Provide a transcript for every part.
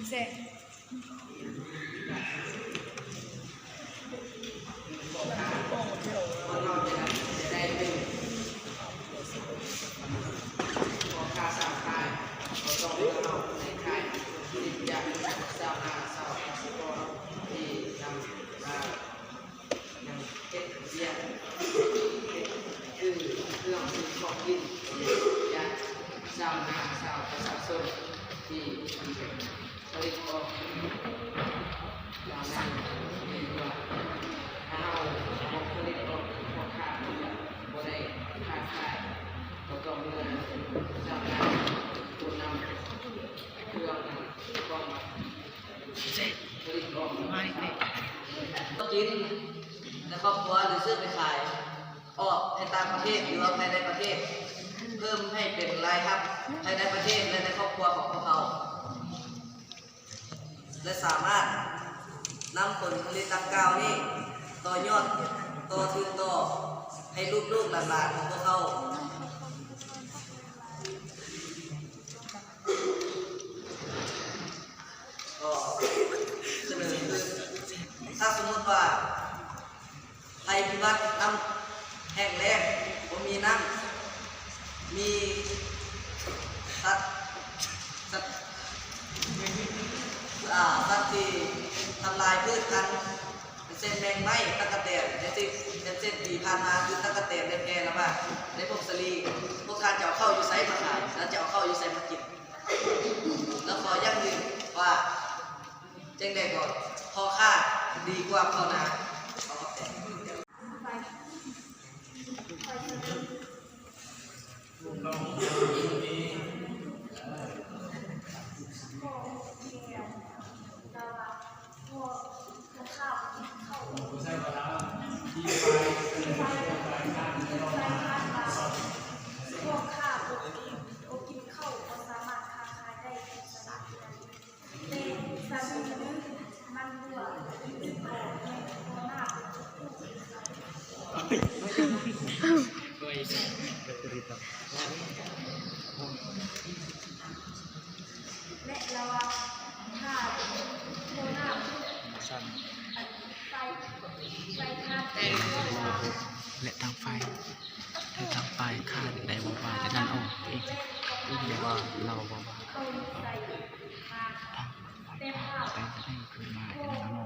ແຊະ ຍັງເຮັດວຽກ ເຮັດຄືເຄື່ອງຊື້ຂອງກິນ ແລະ ຊາວນາຊາວປະຊາຊົນທີ່ຜະລິດອອກ ວ່ານັ້ນ ເຫັນວ່າຖ້າເຮົາບໍ່ຜະລິດອອກ ພໍ່ຄ້າກໍຈະບໍ່ໄດ້ຄ້າຂາຍ ກໍຕ້ອງເມືອຊາວນາເປັນຜູ້ນຳເຄື່ອງນັ້ນອອກມາ ກິນໃນຄອບຄົວ ຫຼື ຊື້ໄປຂາຍອອກໃຫ້ຕ່າງປະເທດ ຫຼືວ່າພາຍໃນປະເທດ ເພີ່ມໃຫ້ເປັນລາຍຮັບພາຍໃນປະເທດ ແລະ ໃນຄອບຄົວຂອງພວກເຮົາ ແລະ ສາມາດນຳຜົນຜະລິດດັ່ງກ່າວນີ້ຕໍ່ຍອດ ຕໍ່ສືບຕໍ່ໃຫ້ລູກໆຫຼານໆຂອງພວກເຮົາ. ກໍສະເໜີຄື ຖ້າສົມມຸດວ່າໄພພິບັດ ນ້ຳແຫ້ງແລ້ງ ບໍ່ມີນ້ຳ ມີສັດ ສັດ ອາ ສັດທີ່ທຳລາຍພືດພັນ ເຊັ່ນແມງໄມ້ ຕັກກະແຕນ ຢ່າງເຊັ່ນ ຢ່າງເຊັ່ນປີຜ່ານມາ ຄືຕັກກະແຕນໄດ້ແຜ່ລະບາດໃນຜົ້ງສາລີ ພວກທ່ານຈະເອົາເຂົ້າຢູ່ໃສມາຂາຍ ແລະ ຈະເອົາເຂົ້າຢູ່ໃສມາກິນ? ແລ້ວຂໍຢັ້ງຢືນວ່າ ຈັ່ງໃດກໍພໍ່ຄ້າດີກວ່າພໍ່ນາ. ຂໍຂອບໃຈ. ແລະລະຫວ່າງຖ້າໂທນາ ອັນໄຟ ໄຟທານແຕ່ ແລະທາງຝ່າຍ ແລະທາງຝ່າຍຄ້ານໄດ້ເວົ້າວ່າຈະນັ້ນອອກອີກ ຫຼືວ່າລາວເວົ້າວ່າ ທາງຝ່າຍຄ້ານໄດ້ຄືນມາຈະນັ້ນເນາ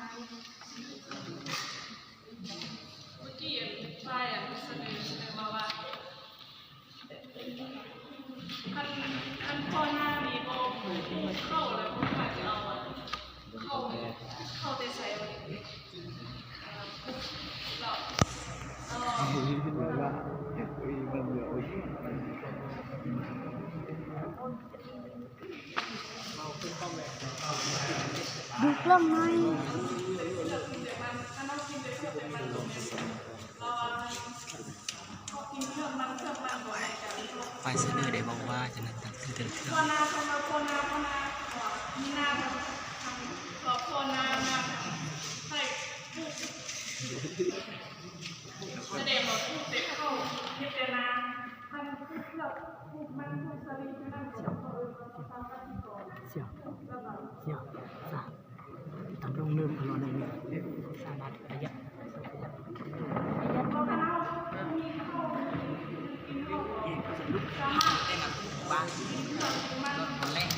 ະ. ເມື່ອກີ້ ອັນ ຝ່າຍ ອັນ ສະເໜີ ສະເໜີມາວ່າ ຄັນ ຄັນພໍ່ນານີ້ບໍ່ປູກເຂົ້າ ແລ້ວພວກຂ້າຈະເອົາ ອັນ ເຂົ້າ ເຂົ້າແຕ່ໃສວະນີ້? ເອີ ແລ້ວ ແລ້ວ ດູກລ້ອງໜ້ອຍ. ຝ່າຍສະເໜີໄດ້ເວົ້າວ່າ ຈະນັ້ນ ເທື່ອ ເທື່ອ ສະແດງວ່າປູກແຕ່ເຂົ້າ ເຮັດແຕ່ນາ ຄັນປູກເຂືອກ ປູກມັນ ປູກສາລີ ຄືນັ້ນ ເຂົາເອີ້ນວ່າສະພາກະສິກອນ ສຽງ ສຽງ ສາ ທາງລົງເລີ່ມ ອັນ ໜຶ່ງ ສາມາດ ຂະຫຍັບ ຂະຫຍັບ ສາມາດ ແລກ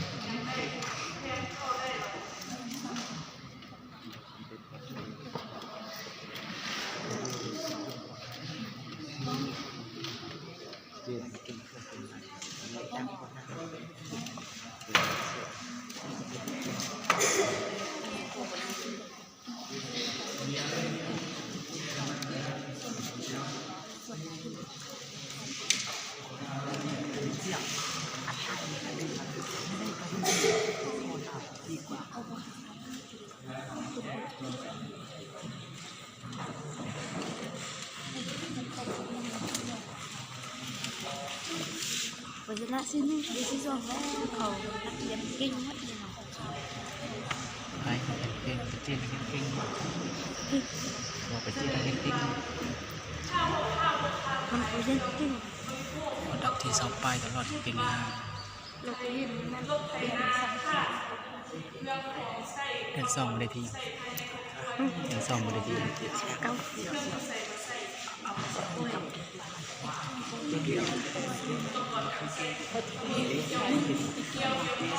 ຊະນະທີໜຶ່ງ ທີສອງແລ້ວ ເຂົານັກຮຽນເກັ່ງໝົດເລີຍເນາະ. ໄປເກັ່ງ ໄປຈີນເກັ່ງ ເກັ່ງ ເກັ່ງ ບໍ່ໄປຈີນເກັ່ງ ເກັ່ງ ມັນກໍຮຽນເກັ່ງ ອັນດັບທີຊາວປາຍຕະຫຼອດປີນີ້. ເດືອນສອງບໍ່ໄດ້ທີ ເດືອນສອງບໍ່ໄດ້ທີ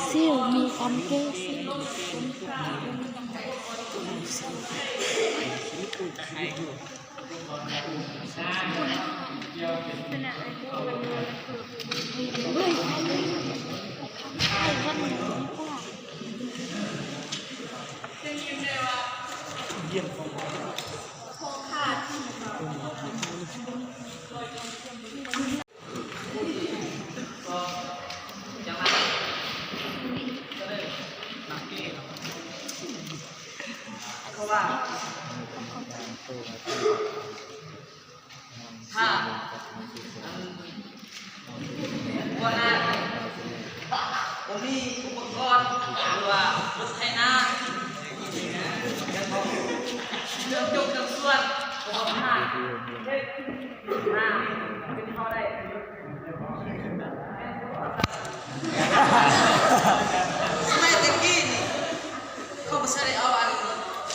ຊິວມີຄວາມເກັ່ງ. ຖ້າ ອັນ ຫົວໜ້າ ບໍ່ມີອຸປະກອນ ຫຼືວ່າລົດໄຖນາ ເລື່ອງຈົກເລື່ອງສວນ ບໍ່ພາດ ເຮັດນາ ເປັນເຮົາໄດ້. ສະໄໝແຕ່ກີ້ນີ້ ເຂົາບໍ່ໃຊ່ໄດ້ເອົາອັນ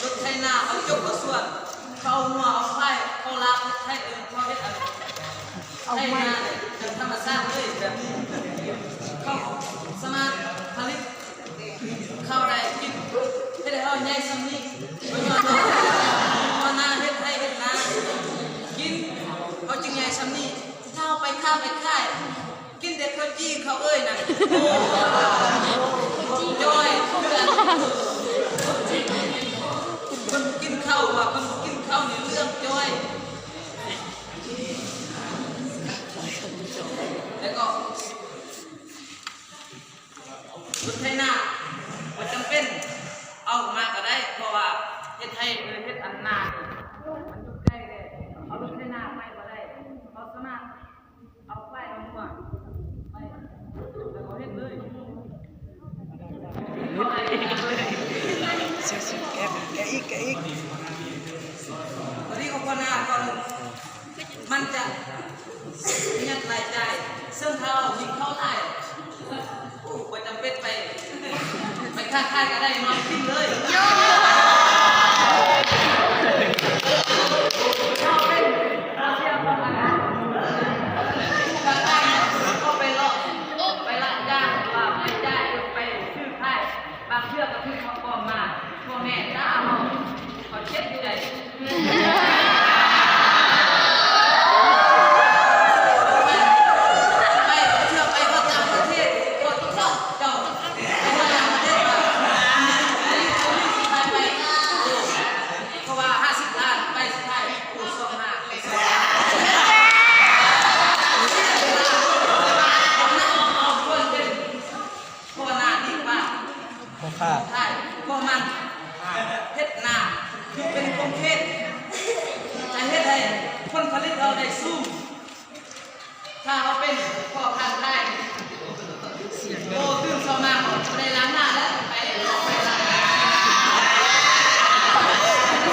ລົດໄຖນາ ເອົາຈົກເອົາສວນ ເຂົາເອົາງົວເອົາຄວາຍ ເຂົາລາກເຮັດໄຮ່ ເອີ້ນເຂົາເຮັດອັນ ເອົາໄມ້ ໄຖນາເລີຍ ແບບທຳມະຊາດເລີຍ ແບບນີ້ ເຂົາສາມາດຜະລິດເຂົ້າໄດ້ກິນ ເຮັດໃຫ້ເຮົາໃຫຍ່ສ່ຳນີ້ ເພາະວ່າເຮົາເຮັດໄຮ່ເຮັດນາກິນ ເຮົາຈຶ່ງໃຫຍ່ສ່ຳນີ້. ຖ້າເຮົາໄປຄ້າໄປຂາຍ ກິນແຕ່ເຂົ້າຈີ່ເຂົ້າເອີຍນະ ໂອ້ ຈ່ອຍ ຄືກັນ ຄົນບໍ່ກິນເຂົ້າ ວ່າຄົນບໍ່ກິນເຂົ້ານີ້ເຫຼື້ອງຈ່ອຍ. ແລ້ວກໍລົດໄຖນາບໍ່ຈຳເປັນເອົາມາກໍໄດ້ ເພາະວ່າເຮັດໄຮ່ ເຮັດອັນນານີ້ມັນຢູ່ໃກ້ເດ້ ເອົາລົດໄຖນາໄປບໍ່ໄດ້ ເຮົາສາມາດ ເອົາໄປເອົາມາໄປ ແລ້ວກໍເຮັດເລີຍ ແກະ ແກະອີກ ແກະອີກ ພໍດີກໍພໍໜ້າກ່ອນ ມັນຈະປະຢັດລາຍຈ່າຍ ເຊິ່ງຖ້າເຮົາກິນເຂົ້າຫຼາຍ ບໍ່ຈຳເປັນໄປ ໄປຄ້າຂາຍກໍໄດ້ ນອນກິນເລີຍ. ເຮົາເປັນເຈົ້າເສຍຂອງອາຫານ ຜູ້ຄ້າຂາຍກໍໄປເລາະ ໄປລະຈ້າງວ່າໄປຈ່າຍ ໄປຊື້ຂາຍ ບາງເທື່ອກໍຖືກຂອງປອມມາ ພໍ່ແມ່ດ່າເຮົາ ເຂົາເຈັບຢູ່ໃດ. ໄປ ເທື່ອໄປຮອດຕ່າງປະເທດ ເຂົາເຈົ້າ ໄປຮອດຕ່າງປະເທດ ໄປ ເພາະວ່າຫ້າສິບລ້ານ ໄປສຸດທ້າຍ ໂອ້ ສອງຫ້າ ໄປສອງຫ້າ ເສຍເວລາ ເພາະໜ້າດີກວ່າ ພໍ່ຄ້າ ຂາຍ ເພາະມັນເຮັດນາຢູ່ເປັນຂົງເຂດ ຈະເຮັດໃຫ້ຜົນຜະລິດເຮົາໄດ້ສູງ. ຖ້າເຮົາເປັນພໍ່ຄ້າຂາຍ ໂອ້ ຕື່ນເຊົ້າມາກໍໄດ້ລ້າງໜ້າແລ້ວ ໄປເລາະໄປຕະຫຼາດ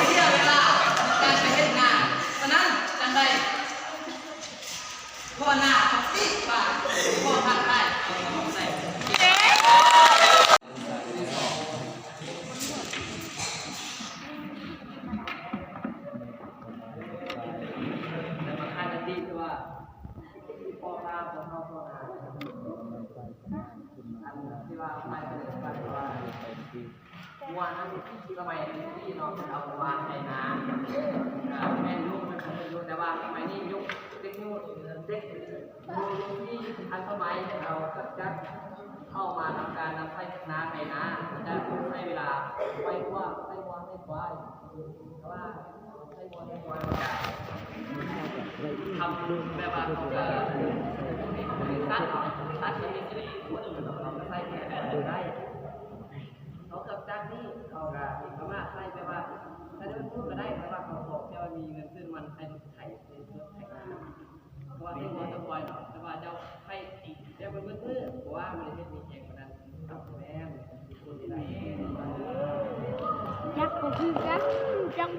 ເສຍເວລາການໄປເຮັດນາ. ສະນັ້ນຈັ່ງໃດ ພໍ່ໜ້າຕ້ອງຕີປາກພໍ່ຄ້າຂາຍ ເອົາຂອງໃສ່. ແຕ່ບາງທ່ານກໍຕິວ່າ ພໍ່ຄ້າບໍ່ເທົ່າພໍ່ນາ ອັນທີ່ວ່າໄປເປັນການວ່າ ງົວນັ້ນສະໄໝທີ່ເນາະ ເພິ່ນເອົາງົວໄຖນາ ແມ່ນຢູ່ ແມ່ນຢູ່ ແຕ່ວ່າສະໄໝນີ້ຍຸກເຕັກໂນໂລຊີ ເຕັກໂນໂລຊີທັນສະໄໝ ເຮົາກຳຈັດເຂົ້າມານຳການນຳໃຊ້ນາໄຖນາ ຈະໃຊ້ເວລາໄວກວ່າໃຊ້ງົວໃຊ້ຄວາຍ ແຕ່ວ່າໃຊ້ງົວໃຊ້ຄວາຍ ທຳແບບວ່າເຂົາກະຕັດເອົາ ຕັດເອົາ ໃຊ້ແຄ່ແບບໄດ້. ເຮົາກຳຈັດນີ້ ເຮົາກະສາມາດໃຊ້ແບບວ່າ ໃຊ້ລົດພຸ້ນກະໄດ້ ແຕ່ວ່າເຂົາບອກແຕ່ວ່າມີເງິນຊື້ນ້ຳມັນໃຫ້ລົດໄຖ ໃຫ້ລົດໄຖນາ ເພາະວ່າໃຊ້ງົວໃຊ້ຄວາຍເນາະ ແຕ່ວ່າເຈົ້າໃຊ້ອີກແບບໜຶ່ງ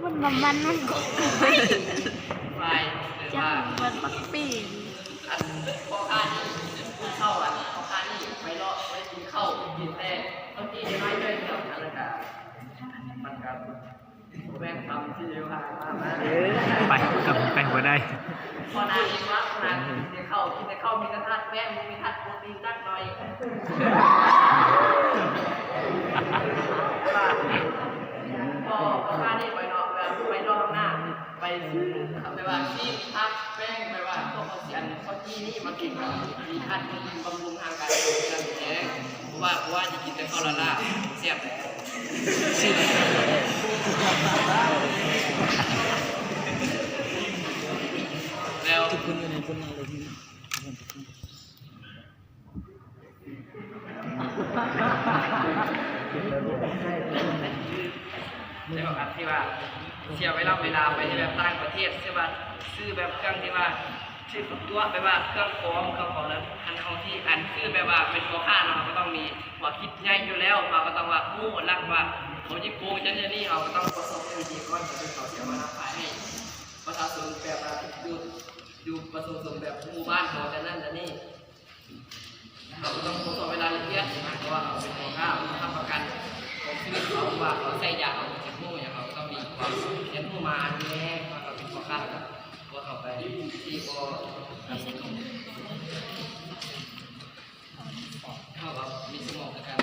ນ້ຳມັນມັນກໍໄປ ຈັກມັນບັກເປັນ ອັນພໍ່ຄ້ານີ້ກິນເຂົ້າ ອັນພໍ່ຄ້ານີ້ໄປເລາະ ບໍ່ໄດ້ກິນເຂົ້າ ກິນແຕ່ເຂົ້າຈີ່ນ້ອຍໆ ແລ້ວກະມັນກະ ບໍ່ແມ່ນຄຳທີ່ຢູ່ຫ່າງມາ ເອີ ໄປ ກັບໄປບໍ່ໄດ້ ພໍນາງເອງວ່າ ພໍນາງກິນແຕ່ເຂົ້າ ກິນແຕ່ເຂົ້າມີແຕ່ທາດແປ້ງ ບໍ່ມີທາດໂປຣຕີນຈັກໜ້ອຍ ພໍ ພໍຂ້ານີ້ໄປເນາະ ແບບໄປເນາະ ນະ ໄປຊື້ ແບບວ່າຊີ້ນ ທາດແປ້ງ ແບບວ່າພວກເຂົາຊິອັນ ເຂົ້າຈີ່ນີ້ມາກິນ ມີທາດໂປຣຕີນບຳລຸງຮ່າງກາຍ ເພາະວ່າ ເພາະວ່າຊິກິນແຕ່ເຂົ້າລ້າໆ ແຊບ ແລ້ວ ແຕ່ວ່າອັນທີ່ວ່າເສຍເວລາ ເວລາໄປແບບຕ່າງປະເທດ ເຊັ່ນວ່າຊື້ແບບເຄື່ອງທີ່ວ່າ ຊື້ຕົວະ ແບບວ່າເຄື່ອງປອມ ເຄື່ອງປອມນັ້ນ ອັນເຮົາທີ່ອັນຊື້ແບບວ່າເປັນພໍ່ຄ້າເນາະ ເຮົາກໍຕ້ອງມີຫົວຄິດໃຫຍ່ຢູ່ແລ້ວ ເຮົາກໍຕ້ອງວ່າຮູ້ຫຼັກວ່າເຂົາຊິໂກງຈັ່ງຊີ້ ເຮົາກໍຕ້ອງກວດສອບໃຫ້ດີກ່ອນ ເຂົາເຈົ້າເສຍມານຳຂາຍໃຫ້ປະຊາຊົນ ແບບວ່າຢູ່ ຢູ່ປະຊາຊົນແບບໝູ່ບ້ານເຮົາຈັ່ງນັ້ນຈັ່ງນີ້. ເຮົາກໍຕ້ອງກວດສອບເວລາລະອຽດ ເພາະວ່າເຮົາເປັນພໍ່ຄ້າ ເຮົາຕ້ອງຮັບປະກັນຂອງຊີວິດເຂົາ ວ່າເຂົາໃຊ້ຢາ ເຮົາຊິຮູ້ຫຍັງ ເຮົາກໍຕ້ອງມີຄວາມຮຽນຮູ້ມາແດ່ ວ່າເຮົາເປັນພໍ່ຄ້າ ແລ້ວກໍບໍ່ເຂົ້າໄປທີ່ບໍ່ ເຮົາກໍມີສມອງໃນການ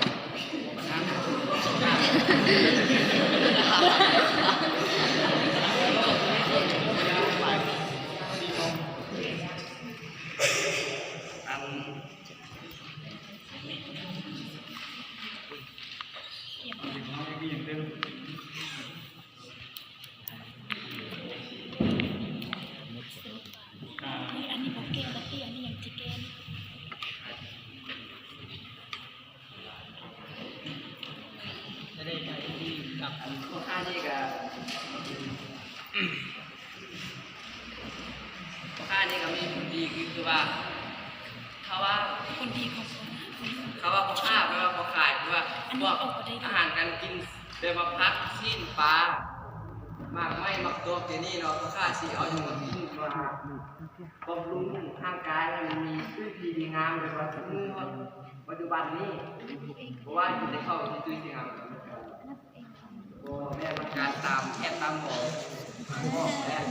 ອັນ ອັນນີ້ບໍ່ແກ່ນລະຕິ ອັນນີ້ຍັງຊິແກ່ນ ຈະໄດ້ໄປທີ່ກັບ ພໍ່ຄ້ານີ້ກະ ພໍ່ຄ້ານີ້ກະມີຜົນດີຄື ຄືວ່າ ຖ້າວ່າ ຜົນດີຂອງ ຖ້າວ່າພໍ່ຄ້າ ແປວ່າພໍ່ຂາຍ ຄືວ່າ ອັນນີ້ອອກບໍ່ໄດ້ ພວກອາຫານການກິນ ແບບວ່າຜັກ ຊີ້ນ ປາ ໝາກໄມ້ ໝາກດອກ ແບບນີ້ເນາະ ພໍ່ຄ້າຊິເອົາຫຍັງມາກິນ ມາບຳລຸງຮ່າງກາຍໃຫ້ມັນມີຊື່ດີມີງາມ ແບບວ່າທຸກມື້ ປັດຈຸບັນນີ້ ເພາະວ່າກິນແຕ່ເຂົ້າ ຄືຊິງາມ ບໍ່ແມ່ນການຕາມແພດຕາມໝໍ ໝໍແພດ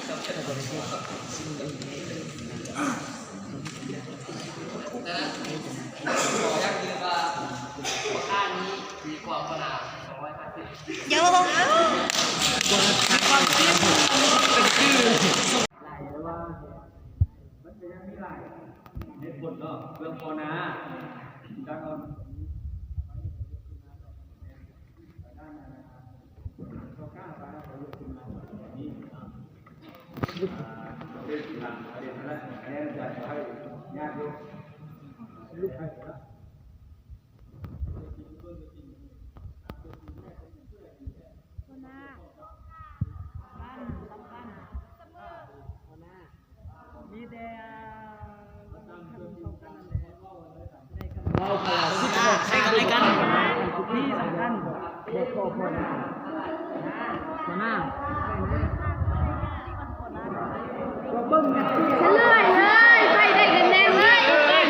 ສະນັ້ນ ຂໍຢັ້ງຢືນວ່າ ພວກທ່ານນີ້ດີກວ່າຫົວໜ້າສອງຮ້ອຍຫ້າສິບ ໂຢ ມີຄວາມຈິງ ເປັນຄື ມັນກໍຍັງມີຫຼາຍເຫດຜົນເນາະ ເລື່ອງພໍ່ນາ ດັ່ງ ເວົ້າກັນ ໃຫ້ກັນ ໃຫ້ກັນ ທີ່ສຳຄັນ ພໍ່ໜ້າ ສະເລີຍເລີຍ ໃຜໄດ້ຄະແນນເລີຍ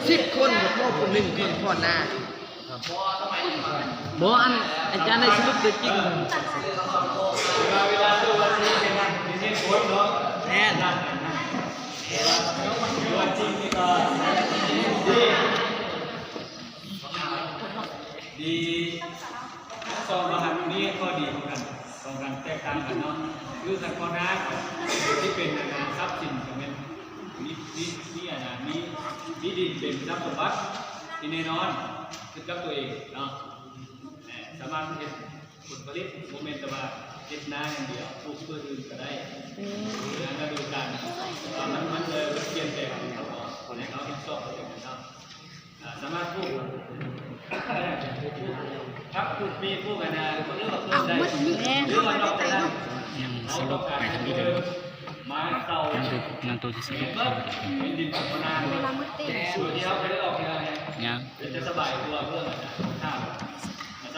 ສິບຄົນ ພໍ່ຜູ້ໜຶ່ງຄົນພໍ່ໜ້າ. ບໍ່ ອັນ ອາຈານໄດ້ສະຫຼຸບຕົວຈິງ ແມ່ນ ດີ ສອງອັນນີ້ຂໍ້ດີຂອງກັນ ຂອງກັນແຕກຕ່າງກັນເນາະ ຄືຄັນພໍ່ນາທີ່ເປັນອັນນັ້ນ ຊັບສິນກໍແມ່ນ ມີ ມີ ມີອັນນັ້ນ ມີ ມີດິນເປັນຊັບສົມບັດທີ່ແນ່ນອນ ຄືກັບຕົວເອງເນາະ ແມ່ນ ສາມາດເຮັດຜົນຜະລິດ ບໍ່ແມ່ນແຕ່ວ່າເຮັດນາຢ່າງດຽວ ປູກພືດອື່ນກໍໄດ້ ອືມ ໃນລະດູການ ມັນ ມັນເລີຍປ່ຽນແປງ ເຮົາກໍໃຫ້ເຮົາເຮັດຊອກເຮົາເອງເນາະ ອ່າ ສາມາດປູກ ຜັກ ປູກໝີ່ ປູກອັນນັ້ນ ຫຼືວ່າເພີ່ມໄດ້ ຫຼືວ່ານອກຈາກນັ້ນ ຍັງສະຫຼຸບໄປທາງນີ້ເດີ ຍັງດູ ຍັງໂຕທີ່ສະຫຼຸບ ເວລາໝົດເຕັມ ຍັງ ເປັນຈະສະບາຍກວ່າເລື່ອງອັນນັ້ນ ຖ້າ